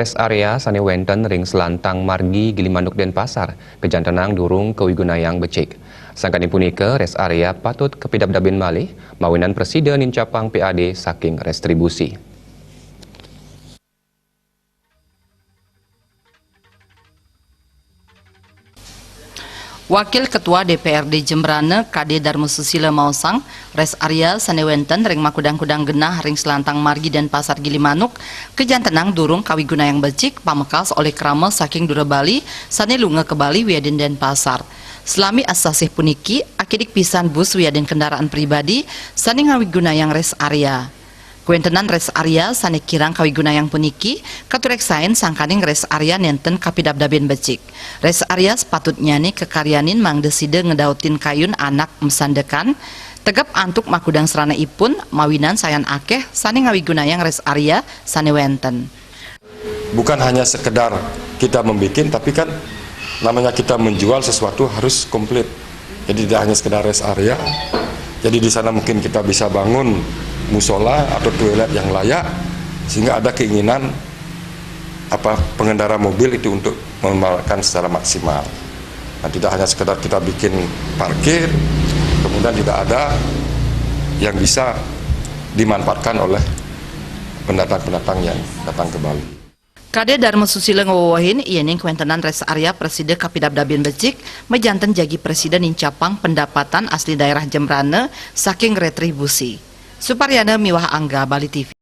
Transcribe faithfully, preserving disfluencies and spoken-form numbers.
Rest area sane wenten ring Selantang Margi Gilimanuk Denpasar, kajantenang durung kawigunayang becik. Sangkaning punika, rest area patut kapidabdabin malih, mawinan prasida nincapang P A D saking restribusi. Wakil Ketua D P R D Jembrana, Kade Darma Susila maosang, rest area sane wenten ring makudang-kudang genah ring Selantang Margi Denpasar Gilimanuk, kajantenang durung kawigunayang becik pamekas olih krama saking dura Bali sane lunga ka Bali wiadin Denpasar. Salami asasih puniki, akidik pisan bus wiadin kendaraan pribadi sane ngawigunayang rest area. Kawentenan rest area sane kirang kawigunayang puniki katureksain sangkaning rest area nenten kapidabdabin becik. Rest area sapatutnyane kakaryanin mangda sida ngedautin kayun anak masandekan, tegep antuk makudang sranaipun, mawinan sayan akeh sane ngawigunayang rest area sane wenten. Bukan hanya sekedar kita membuat, tapi kan namanya kita menjual sesuatu harus komplit. Jadi tidak hanya sekedar rest area. Jadi di sana mungkin kita bisa bangun musola atau toilet yang layak, sehingga ada keinginan apa pengendara mobil itu untuk memanfaatkan secara maksimal. Nah, tidak hanya sekedar kita bikin parkir, kemudian tidak ada yang bisa dimanfaatkan oleh pendatang-pendatang yang datang ke Bali. Kade Darma Susila ngwewehin, yening kawentenan rest area prasida kapidabdabin becik, majanten jagi prasida nincapang pendapatan asli daerah Jembrana saking retribusi. Suparyana miwah Angga, Bali T V.